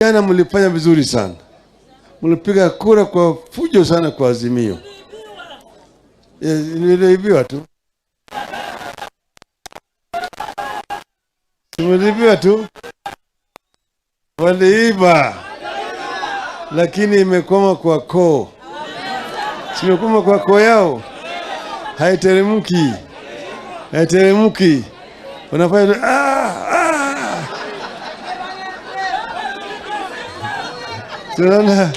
Jana mlifanya vizuri sana, mlipiga kura kwa fujo sana kwa Azimio. Niliibiwa tu, mliibiwa tu, waliiba, lakini imekwama kwa koo, simekwama kwa koo yao, haiteremki, haiteremki, wanafanya ah. Tunaona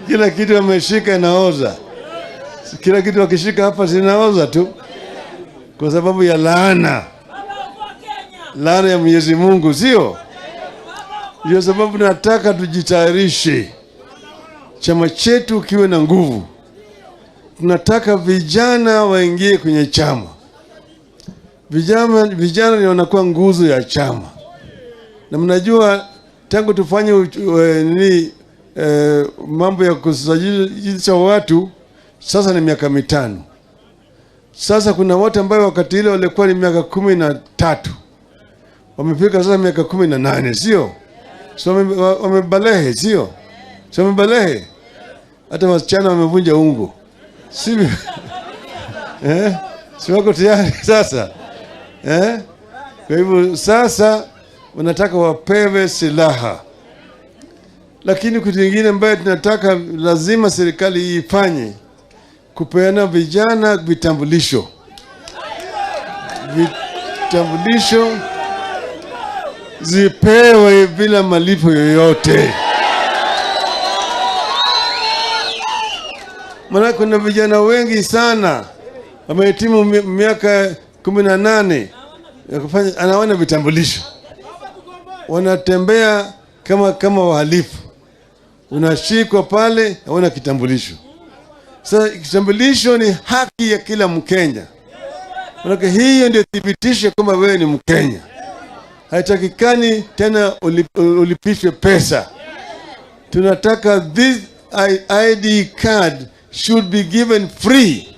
kila kitu wameshika inaoza, kila kitu wakishika hapa zinaoza tu, kwa sababu ya laana, laana ya Mwenyezi Mungu, sio? Ndio sababu nataka tujitayarishe, chama chetu kiwe na nguvu. Tunataka vijana waingie kwenye chama. Vijana ndio wanakuwa nguzo ya chama, na mnajua tangu tufanye mambo ya kusajilisha watu sasa ni miaka 5. Sasa kuna watu ambao wakati ile walikuwa ni miaka 13 wamefika sasa miaka 18, sio? So wamebalehe, sio? So wamebalehe, hata wasichana wamevunja ungo, sivyo? Si wako tayari sasa? Kwa hivyo sasa wanataka wapewe silaha. Lakini kitu kingine ambayo tunataka lazima serikali ifanye, kupeana vijana vitambulisho. Vitambulisho zipewe bila malipo yoyote. Maana kuna vijana wengi sana wamehitimu miaka 18 ya kufanya, anaona vitambulisho, wanatembea kama wahalifu. Unashikwa pale, hauna kitambulisho. Sasa kitambulisho ni haki ya kila Mkenya. Maana hiyo ndio thibitisho kwamba wewe ni Mkenya. Haitakikani tena ulipishwe pesa. Tunataka this ID card should be given free.